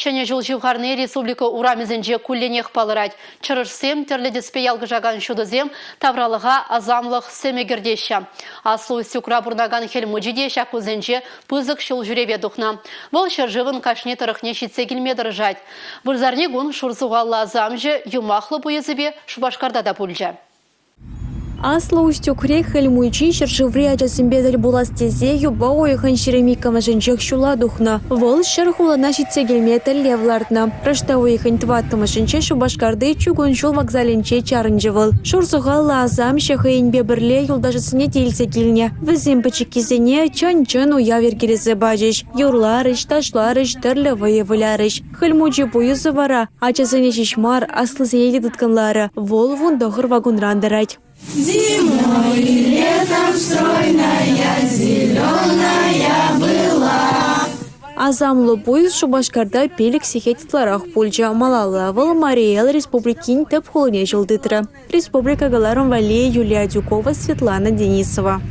Ҫӗнӗ ҫул ҫывхарни республика урамӗсенче кулленех палӑрать. Чӑрӑшсем, тӗрлӗ тӗспе ялкӑшакан ҫутӑсем тавралӑха асамлӑх сӗмӗ кӗртеҫҫӗ. Аслӑ Устюгра пурӑнакан Хӗл Мучи те ҫак кунсенче пысӑк ҫул ҫӳреве тухнӑ. Вӑл ҫӗршывӑн кашни тӑрӑхне ҫитсе килме тӑрӑшать. Вырсарни кун шур сухаллӑ асамҫӑ юмахлӑ пуйӑсӗпе Шупашкарта та пулчӗ. Аслӑ Устюгри Хӗл Мучи ҫӗршыври ачасемпе тӗл пулас тесе юпа уйӑхӗн 22-мӗшӗнчех ҫула тухнӑ. Вӑл ҫӗр хулана ҫитсе килме тӗллев лартнӑ. Раштав уйӑхӗн тӑваттӑмӗшӗнче Шупашкарти чукун ҫул вокзалӗнче чарӑнчӗ вӑл. Шур сухаллӑ асамҫӑ хӑйӗнпе пӗрле юлташӗсене те илсе килнӗ. Вӗсем пӗчӗккисене чӑн-чӑн уяв йӗркелесе пачӗҫ. Юрларӗҫ, ташларӗҫ, тӗрлӗ вӑйӑ вылярӗҫ. Хӗл Мучи пуйӑсӗ вара ачасене ҫеҫ мар, аслисене те тыткӑнларӗ. Вӑл 19 вакунран тӑрать. Зимой и летом стройная, зеленая была. Асамлӑ пуйӑс Шупашкарта 5 сехет ытларах пулчӗ. Малалла вӑл Мари Эл Республикин тӗп хулине ҫул тытрӗ. Республика кӑларӑм валли Юлия Адюкова, Светлана Денисова.